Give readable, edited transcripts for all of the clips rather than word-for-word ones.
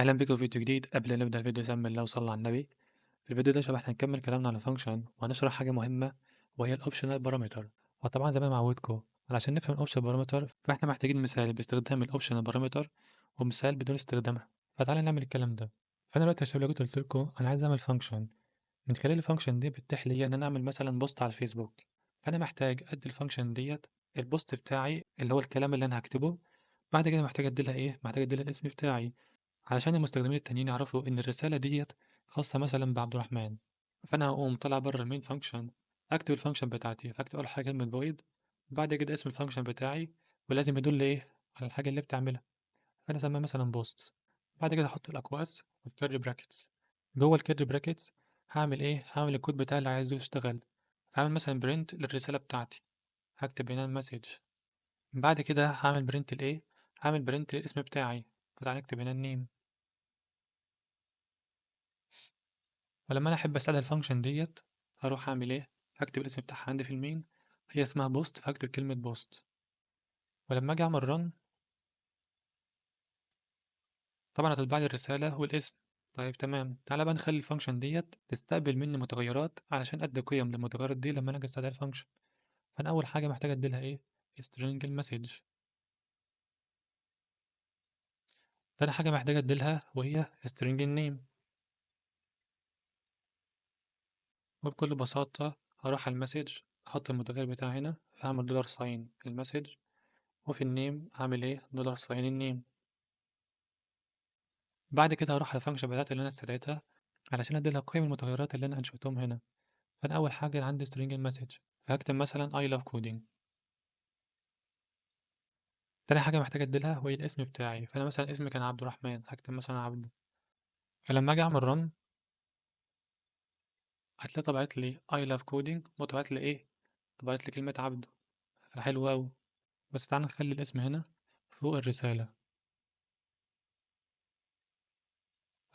أهلا بكم في فيديو جديد. قبل ما نبدأ الفيديو سمي الله وصلى على النبي. في الفيديو ده يا شباب احنا هنكمل كلامنا على function وهنشرح حاجة مهمة وهي ال optional parameter. وطبعا زي ما معودكم علشان نفهم ال optional parameter فاحنا محتاجين مثال باستخدام ال optional parameter ومثال بدون استخدامها. فتعالى نعمل الكلام ده. فانا دلوقتي يا شباب لو جيت قلت لكم انا عايز اعمل function من خلال ال function دي بتتيح لي ان انا اعمل مثلا post على الفيسبوك، فانا محتاج ادي ال function ديت ال post بتاعي اللي هو الكلام اللي انا هكتبه. بعد كده محتاج ادي لها ايه؟ محتاج ادي لها الاسم بتاعي علشان المستخدمين التانيين يعرفوا ان الرسالة ديت خاصة مثلا بعبد الرحمن. فانا هقوم طالع بره ال main function اكتب ال function بتاعتي، فاكتب اول حاجة كلمة void، بعد كده اسم ال function بتاعي ولازم يدل ايه على الحاجة اللي بتعملها، فانا اسميها مثلا post. بعد كده احط الاقواس وال curly brackets. جوه ال curly brackets هعمل ايه؟ هعمل الكود بتاعي اللي عايزه يشتغل. فهعمل مثلا print للرسالة بتاعتي، هكتب هنا ال message. بعد كده هعمل print لايه؟ هعمل print للاسم بتاعي، فتعالى نكتب هنا ال name. ولما انا احب استدعي ال function ديت هروح اعمل ايه؟ هكتب الاسم بتاعها عندي في ال main، هي اسمها post، فهكتب كلمة post. ولما اجي اعمل run طبعا هتطبع لي الرسالة والاسم. طيب تمام، تعالى بقى نخلي ال function ديت تستقبل مني متغيرات علشان ادي قيم للمتغيرات دي لما انا اجي استدعي ال function. فانا اول حاجة محتاج ادي لها ايه؟ string ال message. تاني حاجة محتاج ادي لها وهي string ال name. وبكل بساطة هروح على ال message احط المتغير بتاعي هنا، هعمل dollar sign ال message، وفي ال name هعمل ايه؟ dollar sign ال name. بعد كده هروح على ال function بتاعتي اللي انا استدعيتها علشان ادي لها قيم المتغيرات اللي انا انشأتهم هنا. فانا اول حاجة عندي string ال message، فهكتب مثلا I love coding. تاني حاجة محتاج ادي لها وهي الاسم بتاعي، فانا مثلا اسمي كان عبد الرحمن، هكتب مثلا عبده. فلما اجي اعمل run هتلاقي طبعت لي I love coding وطبعت لي ايه؟ طبعت لي كلمة عبده. فحلو أوي. بس تعالى نخلي الاسم هنا فوق الرسالة.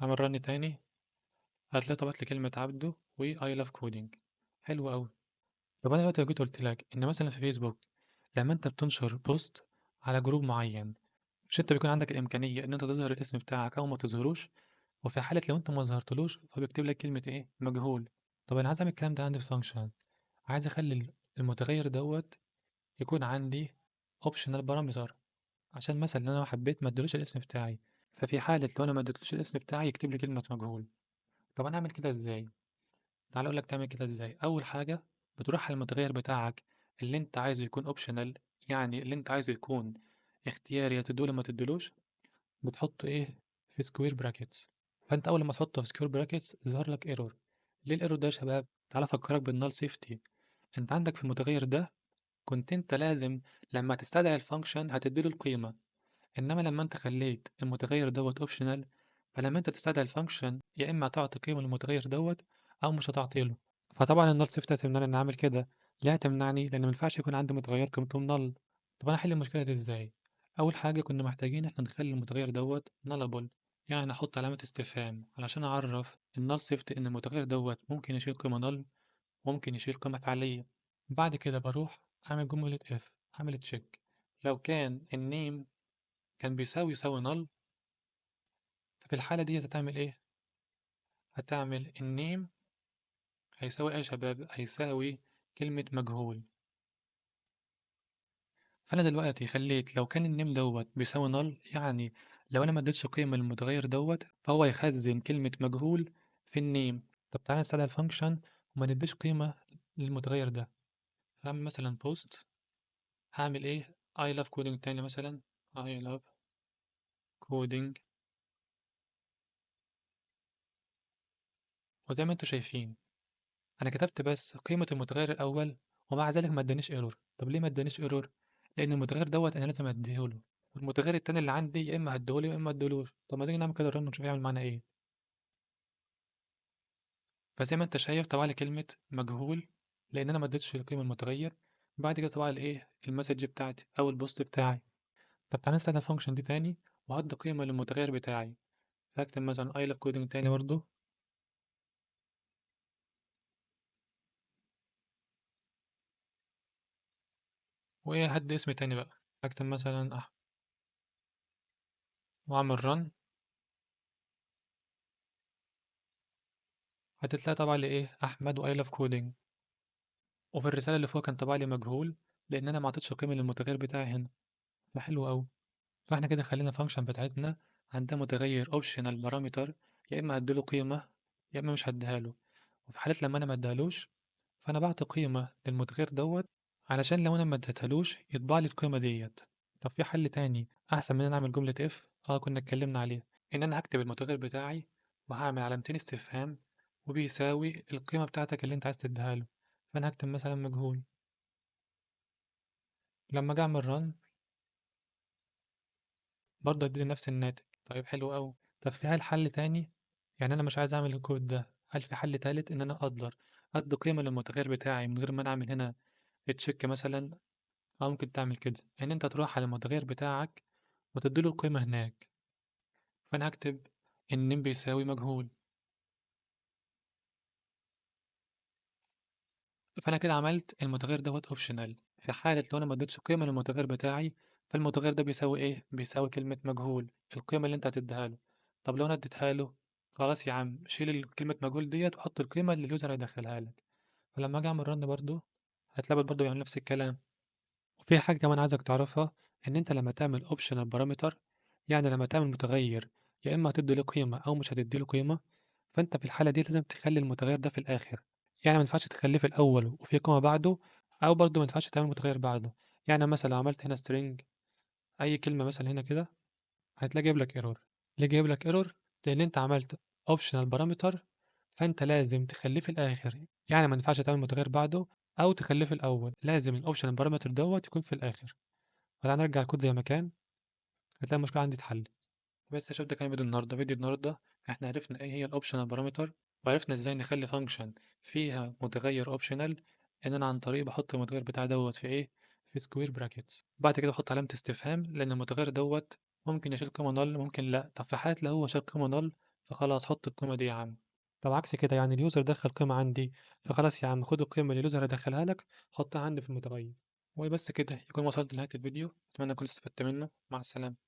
اعمل run تاني هتلاقي طبعت لي كلمة عبده و I love coding. حلو أوي. طب أنا دلوقتي لو جيت قلت لك إن مثلا في فيسبوك لما أنت بتنشر post على group معين، مش أنت بيكون عندك الإمكانية إن أنت تظهر الاسم بتاعك أو ما تظهروش، وفي حالة لو أنت ما ظهرتلوش فبيكتب لك كلمة إيه؟ مجهول. طب أنا عايز أعمل الكلام ده عندي في function، عايز أخلي المتغير دوت يكون عندي optional parameter، عشان مثلا لو أنا حبيت ما اديلوش الاسم بتاعي، ففي حالة لو أنا ما اديتلوش الاسم بتاعي يكتب لي كلمة مجهول. طب أنا أعمل كده إزاي؟ تعال أقول لك تعمل كده إزاي. أول حاجة بتروح على المتغير بتاعك اللي أنت عايزه يكون optional، يعني اللي أنت عايزه يكون اختياري يا تديله ما تديلوش، بتحطه إيه؟ في square brackets. فأنت أول ما تحطه في square brackets ظهر لك error. ليه ال error ده يا شباب؟ تعال أفكرك بال null safety. أنت عندك في المتغير ده كنت أنت لازم لما تستدعي ال function هتديله القيمة، إنما لما أنت خليت المتغير دوت optional فلما أنت تستدعي ال function يا إما هتعطي قيمة للمتغير دوت أو مش هتعطي له. فطبعا ال null safety هتمنعني إن أعمل كده. ليه هتمنعني؟ لأن ما ينفعش يكون عندي متغير قيمته null. طب أنا أحل المشكلة دي إزاي؟ أول حاجة كنا محتاجين إحنا نخلي المتغير دوت nullable، يعني أحط علامة استفهام علشان أعرف ال null safety إن المتغير دوت ممكن يشيل قيمة null وممكن يشيل قيمة فعلية. بعد كده بروح أعمل جملة if، أعمل check لو كان ال name كان بيساوي يساوي null، ففي الحالة دي هتعمل إيه؟ هتعمل ال name هيساوي إيه يا شباب؟ هيساوي كلمة مجهول. فأنا دلوقتي خليت لو كان ال name دوت بيساوي null، يعني لو أنا ما اديتش قيمة للمتغير دوت فهو يخزن كلمة مجهول في ال name. طب تعالى نستدعي ال function وما نديش قيمة للمتغير ده. هعمل مثلا post، هعمل إيه؟ I love coding تاني مثلا، I love coding. وزي ما انتوا شايفين انا كتبت بس قيمة المتغير الاول ومع ذلك ما ادانيش error. طب ليه ما ادانيش error؟ لان المتغير دوت انا لازم اديهوله، والمتغير التاني اللي عندي يا اما هديهوله يا اما ما اديهولوش. طب ما تيجي نعمل كده run ونشوف هيعمل معانا ايه. فزي ما انت شايف طبع لي كلمة مجهول لان انا ما اديتش القيمة المتغير. بعد كده طبع لي ايه؟ ال message بتاعتي او ال post بتاعي. طب تعالى نستخدم ال function دي تاني وهدي قيمة للمتغير بتاعي. هكتب مثلا I love coding تاني برضه، وايه هدي اسم تاني بقى، هكتب مثلا احمد واعمل run. هتتلاقي طبع لي إيه؟ أحمد و I love coding. وفي الرسالة اللي فوق كان طبع لي مجهول لأن أنا ما عطيتش قيمة للمتغير بتاعي هنا. فحلو أوي. فإحنا كده خلينا function بتاعتنا عندها متغير optional parameter، يا إما هديله قيمة يا إما مش هديها له. وفي حالة لما أنا ما اديهالوش فأنا بعطي قيمة للمتغير دوت علشان لو أنا ما اديتهالوش يطبع لي القيمة ديت. طب في حل تاني أحسن من إن أنا أعمل جملة if، كنا اتكلمنا عليها، إن أنا هكتب المتغير بتاعي وهعمل علامتين استفهام وبيساوي القيمة بتاعتك اللي أنت عايز تديها له. فأنا هكتب مثلا مجهول. لما أجي أعمل run برضه هيديني نفس الناتج. طيب حلو أوي. طب في هل حل تاني؟ يعني أنا مش عايز أعمل الكود ده، هل في حل تالت إن أنا أقدر أدي قيمة للمتغير بتاعي من غير ما أنا أعمل هنا check مثلا؟ أو ممكن تعمل كده، إن أنت تروح على المتغير بتاعك وتديله القيمة هناك. فأنا هكتب إن name بيساوي مجهول. فأنا كده عملت المتغير دوت optional. في حالة لو أنا ما اديتش قيمة للمتغير بتاعي فالمتغير ده بيساوي إيه؟ بيساوي كلمة مجهول، القيمة اللي أنت هتديها له. طب لو أنا اديتها له خلاص يا عم شيل كلمة مجهول ديت وحط القيمة اللي ال user هيدخلها لك. فلما أجي أعمل run برضو هتلاقي برضو بيعمل نفس الكلام. وفي حاجة كمان عايزك تعرفها، إن أنت لما تعمل optional parameter، يعني لما تعمل متغير يا إما هتدي له قيمة أو مش هتدي له قيمة، فأنت في الحالة دي لازم تخلي المتغير ده في الآخر. يعني ما ينفعش تخليه في الأول وفي قيمة بعده، أو برضو ما ينفعش تعمل متغير بعده. يعني مثلا لو عملت هنا string أي كلمة مثلا هنا كده هتلاقي جايب لك error. ليه جايب لك error؟ لأن أنت عملت optional parameter، فأنت لازم تخليه في الآخر. يعني ما ينفعش تعمل متغير بعده أو تخليه في الأول، لازم ال optional parameter دوت يكون في الآخر. فتعال نرجع الكود زي ما كان، هتلاقي المشكلة عندي اتحلت. بس يا شباب ده كان فيديو النهارده. فيديو النهارده احنا عرفنا ايه هي ال optional parameter، وعرفنا ازاي نخلي function فيها متغير optional، ان انا عن طريق بحط المتغير بتاع دوت في ايه؟ في square brackets. بعد كده بحط علامة استفهام لان المتغير دوت ممكن يشيل قيمة null ممكن لا. طب في حالة لو هو شال قيمة null فخلاص حط القيمة دي يا عم. طب عكس كده، يعني ال user دخل قيمة عندي، فخلاص يا عم خد القيمة اللي ال user هيدخلها لك حطها عندي في المتغير. وبس كده يكون وصلت لنهاية الفيديو، أتمنى أكون استفدت منه. مع السلامة.